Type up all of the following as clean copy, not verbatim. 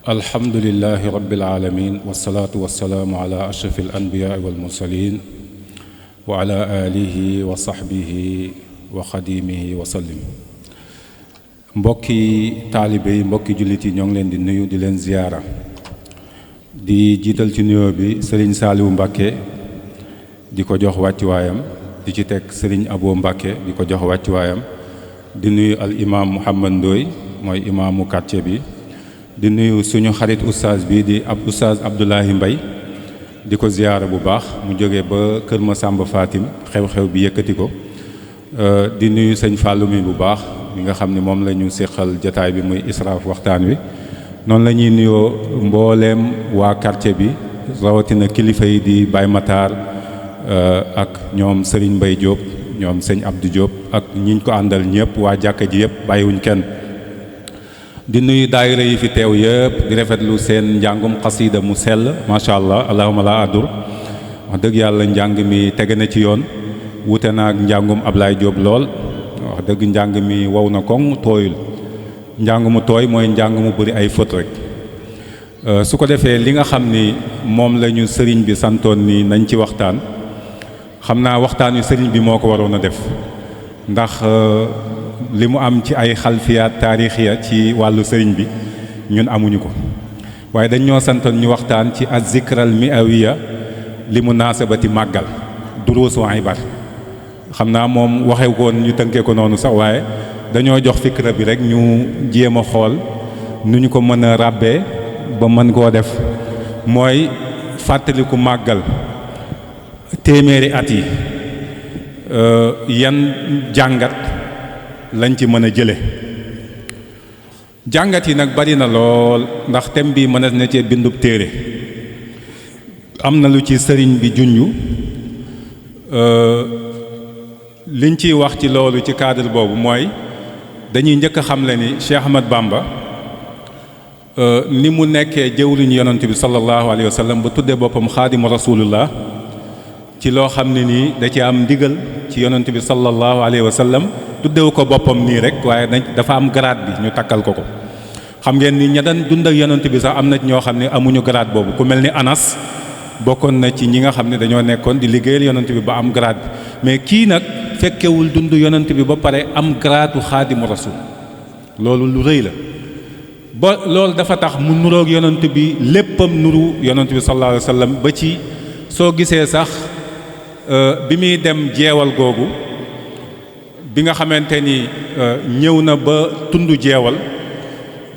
alhamdulillahi rabbil alamin wasalaatu wasalaamu ala ashrafil anbiyaa wal mursalin wa ala alihi wa sahbihi wa xadimihi wa sallim. mbokki taalibe yi mbokki jullit yi ñoo ngi leen di nuyu di leen ziyaara di jiital ci nuyoo bi sëriñ Saaliwu Mbàkke di ko jox wàccuwaayam di ci teg sëriñ Abo Mbàkke di ko jox wàccuwaayam di nuyu al imaam Mouhamad Ndoy mooy imaamu quartier bi di nuyu suñu xarit oustaz bi di ab oustaz Abdoulahi Mbay di ko ziyaara bu baax mu jóge ba Kër Masamba Fatim xew-xew bi yëkkati ko di nuyu sëñ Fàllu mi bu baax mi nga xam ne moom la ñu séqal jataay bi muy israaf waxtaan wi noonu la ñuy nuyoo mbooleem waa quartier bi rawatina kilifa yi di Baye Matar ak ñoom Serigne Mbaye Diop ñoom sëñ Abdou Diop ak ñiñ ko àndal ñëpp waa jàkka ji yëpp bàyyiwuñ kenn di nuyu daayira yi fi teew yëpp di rafetlu seen njàngum xasida mu sell macha allah allahuma la adur wax dëgg yàlla njàng mi tege na ci yoon wute na ak njàngum Ablaye Diop lool wax dëgg njàng mi wow na koŋ tooyul njàng mu tooy mooy njàng mu bëri ay fët rek su ko defee li nga xam ni moom la ñu sëriñ bi santoon ni nañ ci waxtaan xam naa waxtaan wi sëriñ bi moo ko waroon a def ndax li mu am ci ay xalfiyaat taarixiya ci wàllu sëriñ bi ñun amuñu ko waaye dañ ñoo santoon ñu waxtaan ci az-zikral mi'awiya li munaasabati màggal duruus wa ibar xam naa moom waxee koon ñu tënkee ko noonu sax waaye dañoo jox fikra bi rek ñu jéem a xool nu ñu ko mën a ràbbee ba mën koo def mooy fàttaliku màggal téeméeri at yi yan jàngat lañ ci mën a jële jàngat yi nag bari na lool ndax thème bi mën na cee bindub téere am na lu ci sëriñ bi junju liñ ciy wax ci loolu ci cadre boobu mooy dañuy njëkk a xam le ni Cheikh Ahmad Bamba ni mu nekkee jëwriñu yonent bi sallallahu alayhi wa sallam ba tuddee boppam xaadimu rasulullah ci loo xam ne nii da ci am ndigal ci yonent bi sallallahu alayhi wa sallam tuddewu ko boppam nii rek waaye dafa am grade bi ñu takkal ko xam ngeen ni ña daan dund ak yonent bi sax am na ñoo xam ne amuñu grade boobu ku mel ni Anas bokkoon na ci ñi nga xam ne dañoo nekkoon di liggéeyal yonent bi ba am grade bi mais kii nag fekkewul dund yonent bi ba pare am gradu xaadimu rasul loolu lu rëy la ba loolu dafa tax mu nuroog yonent bi léppam nuru yonent bi sallallahu alayhi wa sallam ba ci soo gisee sax bi muy dem jeewal googu bi nga xamante ni ñëw na ba tund jeewal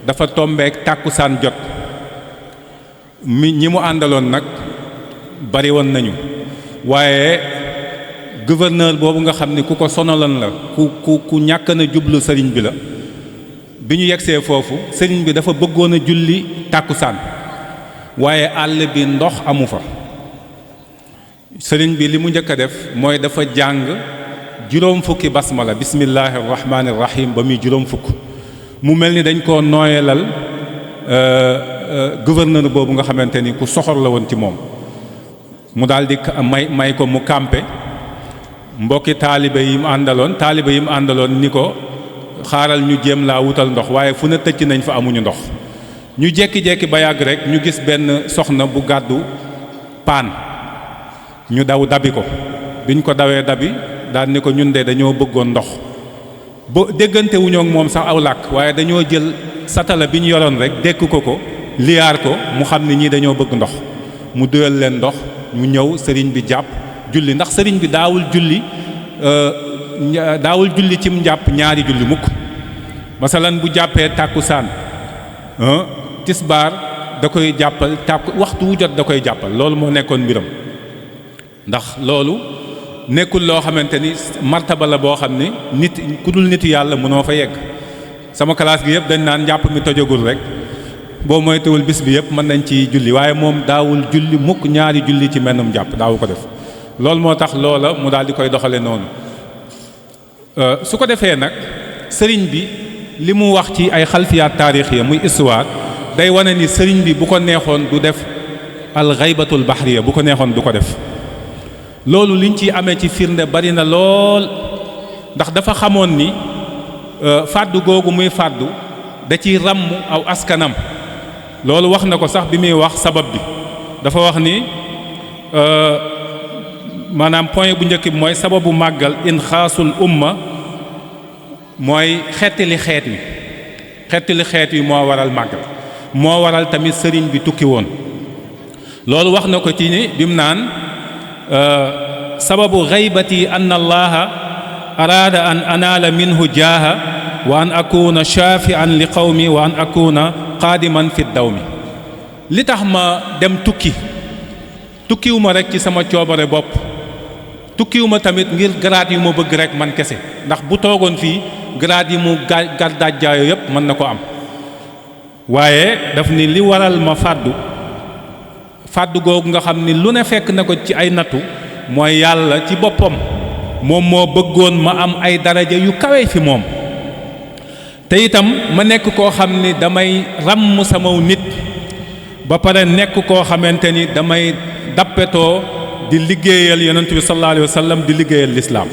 dafa tombeek tàkkusaan jot ñi mu àndaloon nag bari woon nañu waaye gouverneur boobu nga xam ni ku ko sonaloon la ku ñàkk na jublu sëriñ bi la bi ñu yegsee foofu sëriñ bi dafa bëggoon a julli tàkkusaan waaye àll bi ndox amu fa sëriñ bi li mu njëkk a def mooy dafa jàng juróom fukki basmala bismillahi rahmaani rahim ba muy juróom fukk mu mel ni dañ koo nooyalal gouverneur boobu nga xamante ni ku soxor la woon ci moom mu daal di may ko mu campé mbokki taalibe yi mu àndaloon ni ko xaaral ñu jéem laa wutal ndox waaye fu ne tëcc nañ fa amuñu ndox ñu jekki-jekki ba yàgg rek ñu gis benn soxna bu gàddu paan ñu daw dabi ko biñ ko dawee dabi daal ni ko ñun de dañoo bëggoon ndox ba déggante wuñoo ak moom sax aw làkk waaye dañoo jël satala bi ñu yoroon rek dékk ko liyaar ko mu xam ne ñii dañoo bëgg ndox mu duyal leen ndox mu ñëw sëriñ bi jàpp julli ndax sëriñ bi daawul julli cim njàpp ñaari julli mukk masalan bu jàppee tàkkusaan tisbaar da koy jàppal waxtu wu jot da koy jàppal loolu moo nekkoon mbiram ndax loolu nekkul loo xamante ni martaba la boo xam ne nit ku dul nitu yàlla mënoo fa yegg sama classe gi yëpp dañ naan njàpp mi tojagul rek boo moytuwul bis bi yëpp mën nañ ci julli waaye moom daawul julli mukk ñaari julli ci mennum jàpp daawu ko def loolu moo tax loola mu daal di koy doxale noonu su ko defee nag sëriñ bi li mu wax ci ay xalfiyaat taarixiya muy histoire day wane ni sëriñ bi bu ko neexoon du def al xaybatul bahriya bu ko neexoon du ko def loolu liñ ci amee ci firnde bari na lool ndax dafa xamoon ni fàddu googu muy fàddu da ciy ràmm aw askanam loolu wax na ko sax bi muy wax sabab bi dafa wax ni maanaam point bu njëkk bi mooy sababu màggal in xaasul umma mooy xettali xeet wi moo waral màggal moo waral tamit sëriñ bi tukki woon loolu wax na ko ci ni bi mu naan sababu gaybati an allaha araada an anaala minhu jaaha wa an akuna shafian li qawmi wa an akuna qaadiman fi dawmi li tax ma dem tukkiwuma rek ci sama coobare bopp tukkiwuma tamit ngir grade yu ma bëgg rek man kese ndax bu toogoon fii grade yi mu gàddaajaayo yépp mën na ko am waaye daf ni li waral ma fàddu googu nga xam ni lu ne fekk na ko ci ay nattu mooy yàlla ci boppam moom moo bëggoon ma am ay daraja yu kawe fi moom te itam ma nekk koo xam ni damay ràmm samaw nit ba pare nekk koo xamante ni damay dappetoo di liggéeyal yonent bi sallallahu alayhi wa sallam di liggéeyal lislaam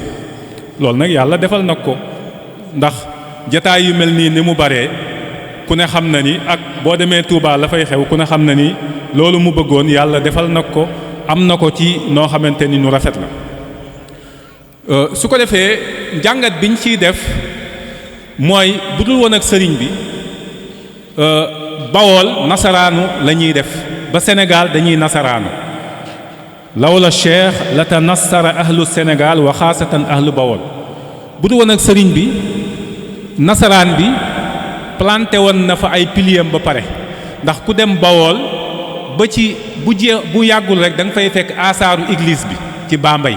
loolu nag yàlla defal nag ko ndax jataay yu mel nii ni mu baree ku ne xam na ni ak boo demee Touba la fay xew ku ne xam na ni loolu mu bëggoon yàlla defal nag ko am na ko ci noo xamante ni nu rafet la su ko defee njàngat biñ ciy def mooy bu dul woon ak sëriñ bi Bawol nasaraanu la ñuy def ba Sénégal dañuy nasaraanu lawla cheikh la tanassara ahlu Sénégal wa xaasatan ahlu Bawol bu dul woon ak sëriñ bi nasaraan bi planté woon na fa ay piliers ba pare ndax ku dem Bawol ba ci bu yàggul rek da nga fay fekk asaaru église bi ci Bambey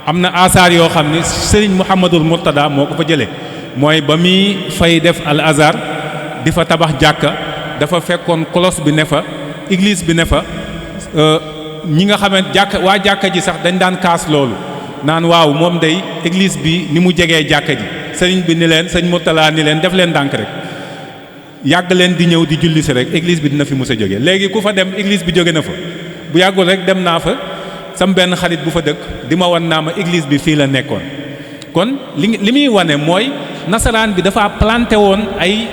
am na asaar yoo xam ne Serigne Mouhamadul Mourtada moo ko fa jëlee mooy ba muy fay def al azar di fa tabax jàkka dafa fekkoon cloche bi ne fa église bi ne fa ñi nga xamante waa jàkka ji sax dañ daan kaas loolu naan waaw moom day église bi ni mu jegee jàkka ji Serigne bi ni leen sëñ Mourtada ni leen def leen ndànk rek yàgg leen di ñëw di julli si rek église bi dina fi mus a jóge léegi ku fa dem église bi jóge na fa bu yàggul rek dem naa fa sam benn xarit bu fa dëkk di ma wan naa ma église bi fii la nekkoon kon li muy wane mooy nasaraan bi dafa planté woon ay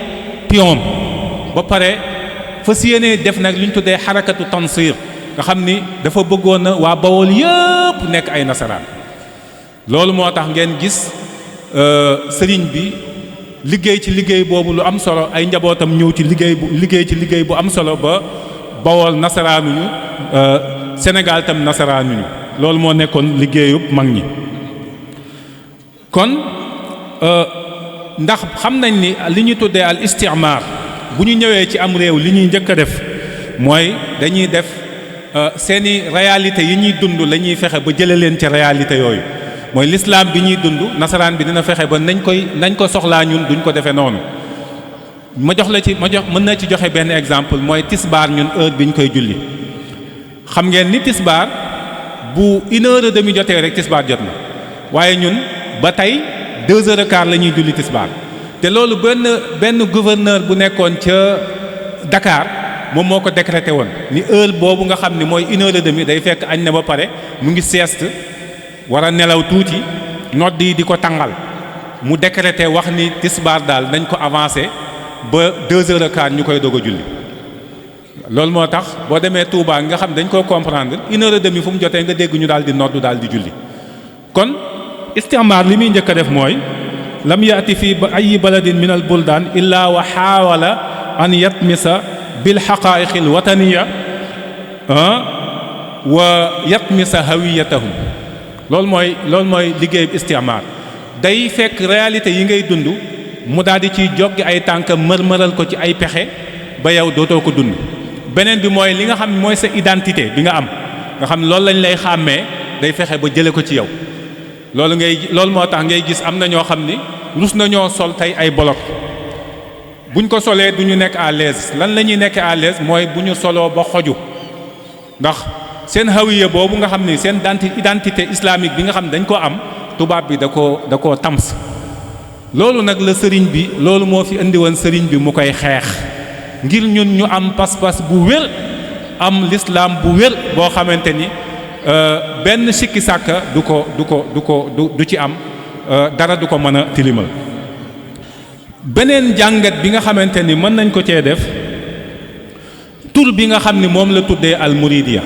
pion ba pare fas yéene def nag li ñu tuddee xarakatu tansir nga xam ni dafa bëggoon na waa Bawol yëpp nekk ay nasaraan loolu moo tax ngeen gis sëriñ bi liggéey ci liggéey boobu lu am solo ay njabootam ñëw ci liggéey bu am solo ba Bawol nasaraanuñu Sénégal tam nasaraanuñu loolu moo nekkoon liggéeyub mag ñi kon ndax xam nañ ni li ñu tuddee al istimaar bu ñu ñëwee ci am réew li ñuy njëkk a def mooy dañuy def seeni réalité yi ñuy dund la ñuy fexe ba jële leen ci réalité yooyu mooy l'islam bi ñuy dund nasaraan bi dina fexe ba nañ ko soxlaa ñun duñ ko defee noonu mën na ci joxe benn exemple mooy tisbaar ñun heure bi ñu koy julli xam ngeen ni tisbaar bu 1h30 jotee rek tisbaar jot na waaye ñun ba tey 2h15 la ñuy julli tisbaar te loolu benn gouverneur bu nekkoon ca Dakar moom moo ko décrété woon ni heure boobu nga xam ni mooy 1h30 day fekk añ na ba pare mu ngi sieste war a nelaw tuuti nodd yi di ko tàngal mu décrété wax ni tisbaar daal nañ ko avancé ba 2h15 ñu koy doog a julli loolu moo tax boo demee Touba nga xam dañ koo comprendre 1h30 fu mu jotee nga dégg ñu daal di noddu daal di julli kon istimaar li muy njëkk a def mooy lam yaati fi ay baladin min al buldaan illa wa xaawala an yatmisa bil xaqaa'iqil wataniya wa yatmisa hawiyatahum loolu mooy liggéeyu istimaar day fekk réalité yi ngay dund mu daal di ciy joggi ay tànk mërmëral ko ci ay pexe ba yow dootoo ko dund beneen bi mooy li nga xam mooy sa identité bi nga am nga xam loolu lañ lay xàmmee day fexe ba jële ko ci yow loolu moo tax ngay gis am na ñoo xam ni rus nañoo sol tey ay bolok buñ ko solee du ñu nekk à l'aise lan la ñuy nekk à l'aise mooy bu ñu soloo ba xoju ndax seen hawiya boobu nga xam ni seen identité islamique bi nga xam ne dañ ko am tubaab bi da koo tams loolu nag la sëriñ bi loolu moo fi indi woon sëriñ bi mu koy xeex ngir ñun ñu am pas-pas bu wér am l'islam bu wér boo xamante ni benn sikki sàkka du ci am dara du ko mën a tilimal beneen jàngat bi nga xamante ni mën nañ ko cee def tur bi nga xam ni moom la tuddee al muridiya.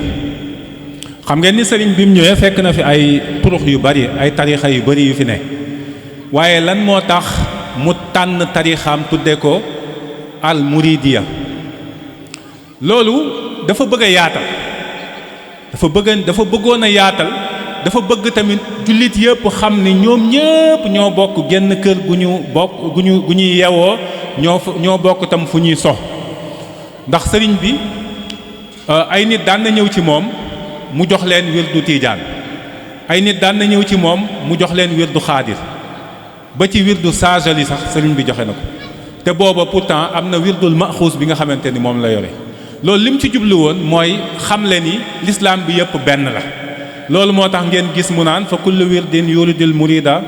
xam ngeen ni sëriñ bi mu ñëwee fekk na fi ay turux yu bari, ay tarixa yu bari yu fi ne, waaye lan moo tax mu tànn tarixaam tudde ko al muridiya? loolu dafa bëgg a yaatal, dafa bëggoon a yaatal, dafa bëgg tamit jullit yëpp xam ni ñoom ñëpp ñoo bokk genn kër gu ñuy yewoo, ñoo bokk tam fu ñuy sox. ndax sëriñ bi ay nit daan na ñëw ci moom mu jox leen wirdu tiijaan, ay nit daan na ñëw ci moom mu jox leen wirdu xaadir, ba ci wirdu saajali sax sëriñ bi joxe na ko, te booba pourtant am na wirdul maxuus bi nga xamante ni moom la yore. loolu lim ci jublu woon mooy xamle ni lislaam bi yëpp benn la. loolu moo tax ngeen gis mu naan fa kullu wirdin yuridul murida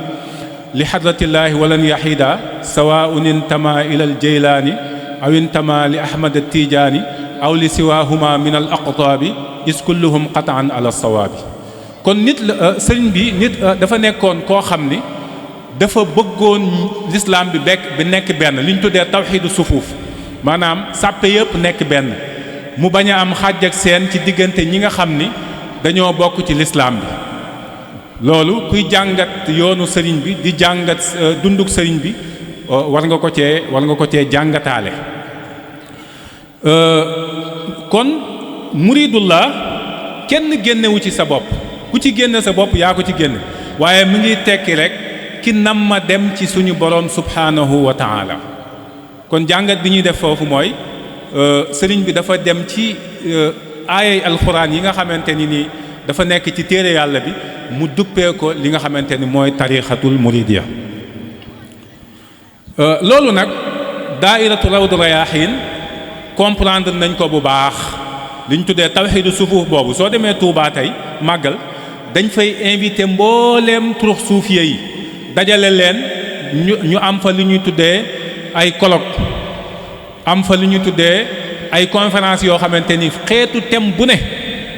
li xadratillaahi walan yaxida sawaun intama ila al jaylaani aw intama li ahmad al tijaani aw li siwahuma min al aqtaabi is kulluhum qataan ala sawaabi. kon nit la sëriñ bi nit dafa nekkoon koo xam ni dafa bëggoon lislaam bi nekk benn, li ñu tuddee tawxiidu sufuuf, maanaam sàppe yëpp nekk benn, mu bañ a am xàjj ak seen ci diggante ñi nga xam ni dañoo bokk ci lislaam bi. loolu kuy jàngat yoonu sëriñ bi di jàngat dunduk sëriñ bi war nga ko cee jàngataale. kon muridullah kenn génnewu ci sa bopp, ku ci génne sa bopp yaa ko ci génne, waaye mu ngi tekki rek ki nam ma dem ci suñu borom subhanahu wa taala. kon jàngat bi ñuy def foofu mooy sëriñ bi dafa dem ci aayay alxuraan yi nga xamante ni nii dafa nekk ci téere yàlla bi, mu duppee ko li nga xamante ni mooy tarixatul muridiya. loolu nag daairatu rawdu rayaaxiin comprendre nañ ko bu baax, li ñu tuddee tawxiidu sufuuf boobu. soo demee Touba tey màggal dañ fay invité mbooleem turux suufiya yi, dajale leen ñu am fa li ñuy tuddee ay colloque, am fa li ñuy tuddee ay conférence yoo xamante ni xeetu thème bu ne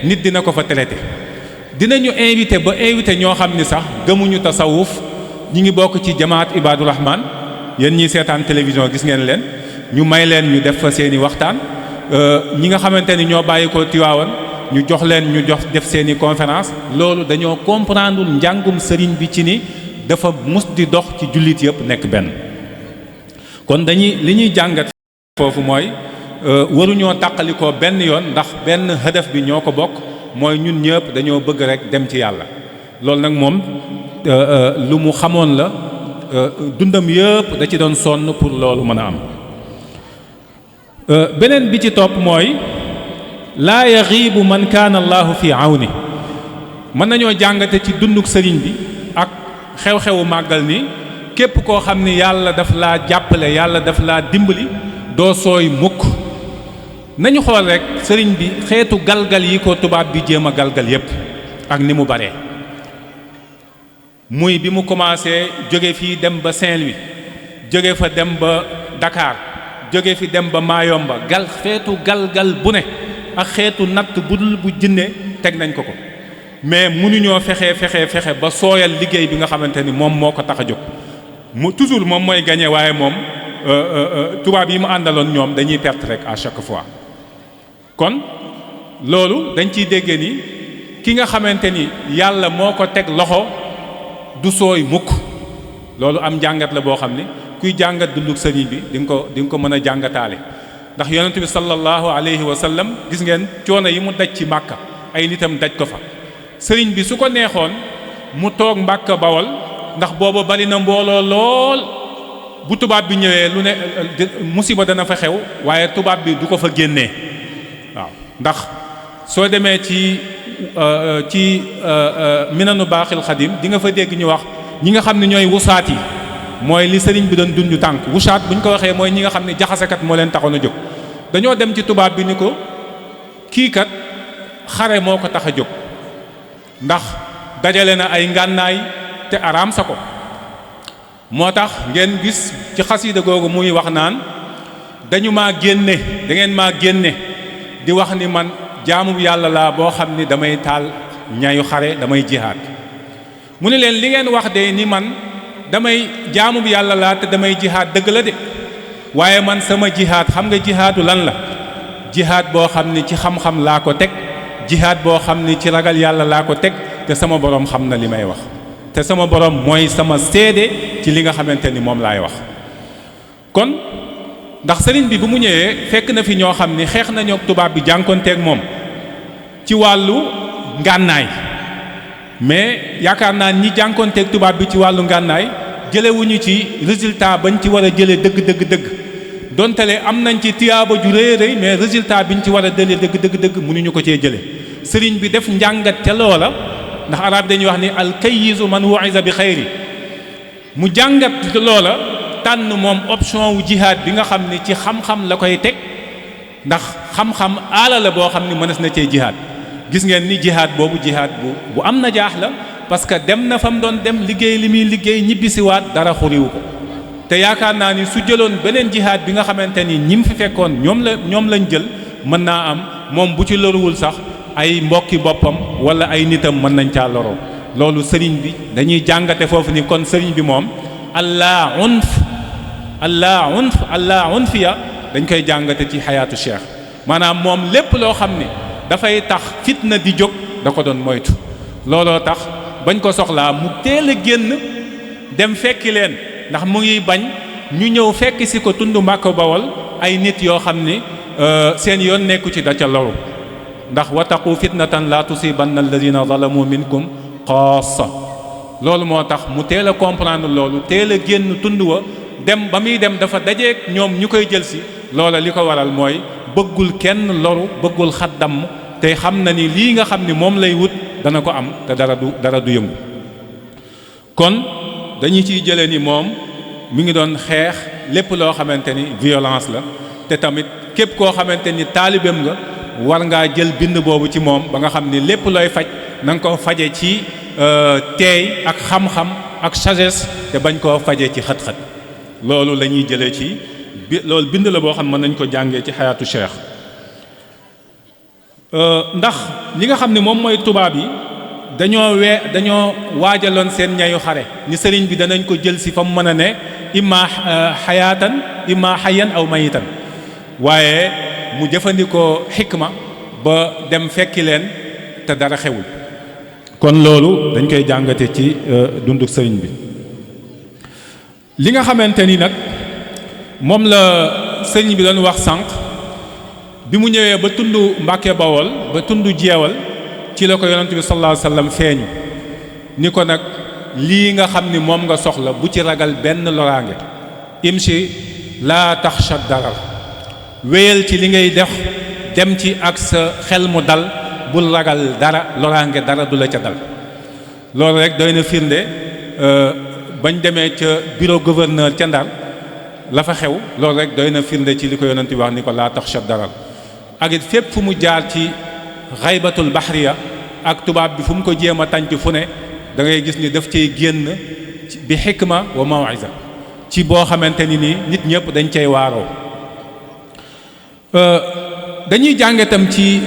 nit dina ko fa traité. dinañu invité ba invité ñoo xam ni sax gëmuñu tasawuf, ñi ngi bokk ci jamaat Ibadu Rahman, yéen ñiy seetaan télévision gis ngeen leen, ñu may leen ñu def fa seeni waxtaan. ñi nga xamante ni ñoo bàyyi ko Tiwaawan ñu jox leen ñu def seeni conférence. loolu dañoo comprendre njàngum sëriñ bi ci ni dafa mus di dox ci jullit yëpp nekk benn. kon li ñuy jàngat foofu mooy waruñoo tàqalikoo benn yoon, ndax benn hadaf bi ñoo ko bokk, mooy ñun ñëpp dañoo bëgg rek dem ci yàlla. loolu nag moom lu mu xamoon la, dundam yëpp da ci doon sonn pour loolu mën a am. beneen bi ci topp mooy laa yaxiibu man kaana allahu fi awni. mën nañoo jàngate ci dunduk sëriñ bi ak xew-xewu màggal ni képp koo xam ni yàlla daf laa jàppale, yàlla daf laa dimbali, doo sooy mukk. nañu xool rek sëriñ bi xeetu galgal yi ko tubaab bi jéem a galgal yépp ak ni mu baree. muy bi mu commencé jóge fii dem ba Saint-Louis, jóge fa dem ba Dakar, jóge fi dem ba Mayomba, xeetu galgal bu ne ak xeetu natt bu dul bu jinne teg nañ ko. mais mënuñoo fexe ba sooyal liggéey bi nga xamante ni moom moo ko tax a jóg. mu toujours moom mooy gagné, waaye moom tubaab yi mu àndaloon ñoom dañuy perte rek à chaque fois. kon loolu dañ ciy dégg ni ki nga xamante ni yàlla moo ko teg loxo du sooy mukk. loolu am njàngat la boo xam ni kuy jàngat dunduk sëriñ bi di nga ko mën a jàngataale. ndax yonent bi sallallahu alayhi wa sallam gis ngeen coono yi mu daj ci Màkka, ay nitam daj ko fa. sëriñ bi su ko neexoon mu toog Mbàkke Bawol, ndax booba bari na mbooloo lool, bu tubaab bi ñëwee lu ne musiba dana fa xew, waaye tubaab bi du ko fa génnee. waaw ndax soo demee ci minanu baaxil xadim di nga fa dégg ñu wax ñi nga xam ne ñooy wusaat yi, mooy li sëriñ bi doon dund tànk. wusaat bu ñu ko waxee mooy ñi nga xam ne jaxasekat moo leen taxoon a jóg. dañoo dem ci tubaab bi ni ko kii kat xare moo ko tax a jóg, ndax dajale na ay ngànnaay te araam sa ko. moo tax ngeen gis ci xasiida googu muy wax naan dañu maa génne, da ngeen maa génne di wax ni man jaamu yàlla laa boo xam ni damay taal ñayu xare, damay jihaad. mu ne leen li ngeen wax de ni man damay jaamu yàlla laa te damay jihaad, dëgg la de, waaye man sama jihaad xam nga jihaadu lan la? jihaad boo xam ni ci xam-xam laa ko teg jihaad boo xam ni ci ragal yàlla laa ko teg te sama borom xam na li may wax te sama borom mooy sama seede ci li nga xamante ni moom laay wax. kon ndax sëriñ bi bu mu ñëwee fekk na fi ñoo xam ni xeex nañu ak tubaab bi jànkonteeg moom ci wàllu ngànnaay mais yaakaar naa ñi jànkonteeg tubaab bi ci wàllu ngànnaay jëlewuñu ci résultat bañ ci war a jëlee dëgg dontale am nañ ci tiyaaba ju rëy mais résultat biñ ci war a jëlee dëgg mënuñu ko cee jëlee sëriñ bi def njàngat te loola ndax arab dañuy wax ni alkayisu man wa'iza bi xayri mu jàngat loola tànn moom option wu jihaad bi nga xam ni ci xam-xam la koy teg ndax xam-xam aala la boo xam ni mënees na cee jihaad gis ngeen ni jihaad boobu jihaad bu am na jaax la parce que dem na fa mu doon dem liggéey li muy liggéey ñibbisiwaat dara xuriwu ko te yaakaar naa ni su jëloon beneen jihaad bi nga xamante ni ñim fi fekkoon ñoom lañ jël mën naa am moom bu ci loruwul sax ay mbokki boppam wala ay nitam mën nañ caa loroo loolu sëriñ bi dañuy jàngate foofu ni kon sëriñ bi moom allah unfiya dañ koy jàngate ci xayaatu cheikh maanaam moom lépp loo xam ni dafay tax fitna di jóg da ko doon moytu looloo tax bañ ko soxlaa mu teel a génn dem fekki leen ndax mu ngi bañ ñu ñëw fekk si ko tund Mbàkke Bawol ay nit yoo xam ni seen yoon nekku ci da ca loru ndax wattaqu fitnatan la tusibanna alladina zalamu minkum xaassa loolu moo tax mu teel a comprendre loolu teel a génn tund wa dem ba muy dem dafa dajeek ñoom ñu koy jël si loola li ko waral mooy bëggul kenn loru bëggul xaddam te xam na ni lii nga xam ni moom lay wut dana ko am te dara du yëngu kon dañu ciy jëlee ni moom mi ngi doon xeex lépp loo xamante ni violence la te tamit képp koo xamante ni taalibeem nga war ngaa jël bind boobu ci moom ba nga xam ni lépp looy faj na nga ko faje ci teey ak xam-xam ak sagesse te bañ koo faje ci xët-xët loolu la ñuy jëlee ci loolu bind la boo xam mën nañ ko jàngee ci xayaatu cheikh ndax li nga xam ne moom mooy tubaab yi dañoo waajaloon seen ñayu xare ni sëriñ bi danañ ko jël si fa mu mën a ne imma xayaatan imma xayan aw mayitan waaye mu jëfandikoo xikma ba dem fekki leen te dara xewul kon loolu dañ koy jàngate ci dunduk sëriñ bi li nga xamante ni nag moom la sëriñ bi doon wax sànq bi mu ñëwee ba tund Mbàkke Bawol ba tund jeewal ci la ko yonent bi sallallahu alayhi wasallam feeñu ni ko nag lii nga xam ni moom nga soxla bu ci ragal benn loraange imshi laa taxsha darar wéyal ci li ngay def dem ci ak sa xel mu dal bul ragal dara loraange dara du la ca dal loolu rek doy na firnde bañ demee ca bureau gouverneur ca Ndar la fa xew loolu rek doy na firnde ci li ko yonent bi wax ni ko laa taxsha darar ak it fépp fu mu jaar ci xaybatul bahriya ak tubaab bi fu mu ko jéem a tànc fu ne da ngay gis ni daf cay génn bi xikma wa maw'iza ci boo xamante ni nii nit ñëpp dañ cay waaroo dañuy jàngetam ci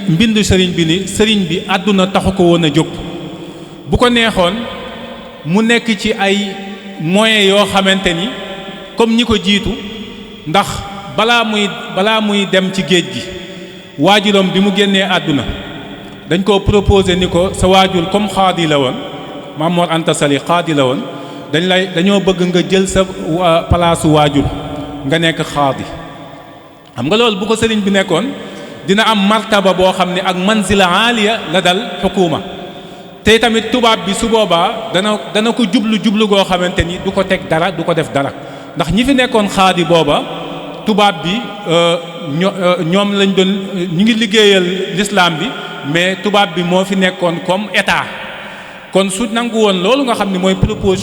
mbindu sëriñ bi ni sëriñ bi àdduna taxu ko woon a jóg bu ko neexoon mu nekk ci ay moyens yoo xamante ni comme ñi ko jiitu ndax balaa muy dem ci géej gi waajuram bi mu génnee àdduna dañ koo proposé ni ko sa waajur comme xaadi la woon Maam Mor Anta Sali xaadi la woon dañoo bëgg nga jël sa palaasu waajur nga nekk xaadi xam nga loolu bu ko sëriñ bi nekkoon dina am martaba boo xam ne ak manzila aaliya la dal xukuma te tamit tubaab bi su boobaa dana ko jublu goo xamante ni du ko teg dara du ko def dara ndax ñi fi nekkoon xaadi booba tubaab bi ñoom lañ doon ñu ngi liggéeyal l'islam bi mais tubaab bi moo fi nekkoon comme état kon su nangu woon loolu nga xam ne mooy proposition